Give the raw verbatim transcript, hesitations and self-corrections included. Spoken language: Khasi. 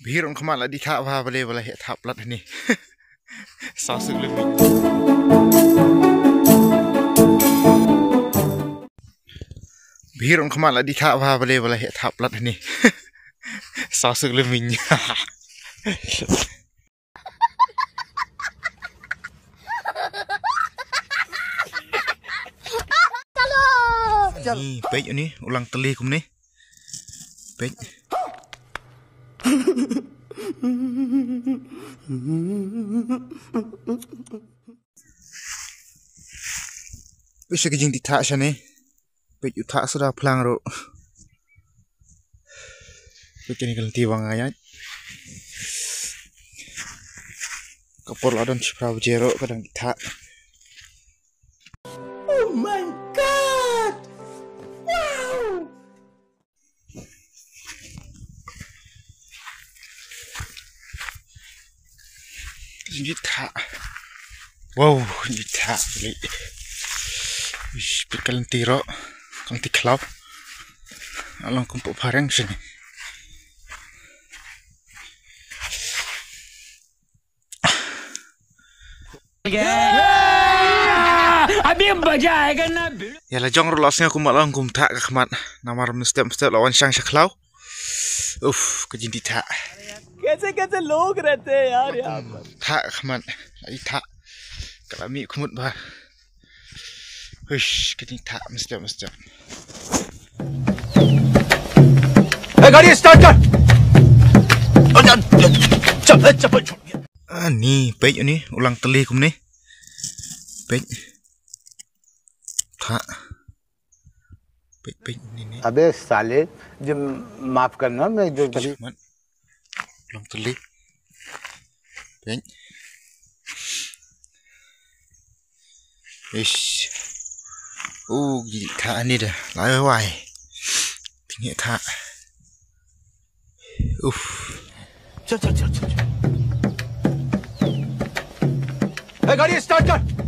Bihir un khmat la di thah ba bale bale he thah plat ni. Sa suk le mi. Bihir un khmat la di thah ba bale bale he thah plat ni. Sa suk le mi. Ni peit ni ulang teli kum ni. Peit. Peit sa ka jingdih thah shane. Peit u thah suda phlang ruh. Peit kane ka lynti ba nga ïaid. Ka por la don shipra baje ruh ka dang dih thah. Oh my God! Wow! Jingdih thah. Wow, jingdih thah. Ish, peit ka lynti ruh. Ka lynti khlaw. Along kum pok phareng sini. अभी मजा आएगा ना भिड़ू। Ïa la jong ruh la sngew kum ba long kum thah ka khmat. Namar mynstep mynstep la wan shang sha khlaw. Uff, ka jingdih thah. कैसे कैसे लोग रहते हैं यार यहाँ पर। Thah ka khmat. La i thah. Ka la mih khmut ba. Uff, ka jingdih thah mynstep mynstep. ए, गाड़ी स्टार्ट कर। चल, चल, चल, चल। Ah, ni, peit ni, ulang teli kum ni. Peit. Thah. Peit, peit, ni, ni. अबे साले, जब माफ करना, मैं जो Peit, man. Ulang teli. Peit. Ish. Oh, jingdih thah ni dah. Lai wai. Tinggi thah. Uff. चल, चल, चल, चल, चल। ए, गाड़ी स्टार्ट कर।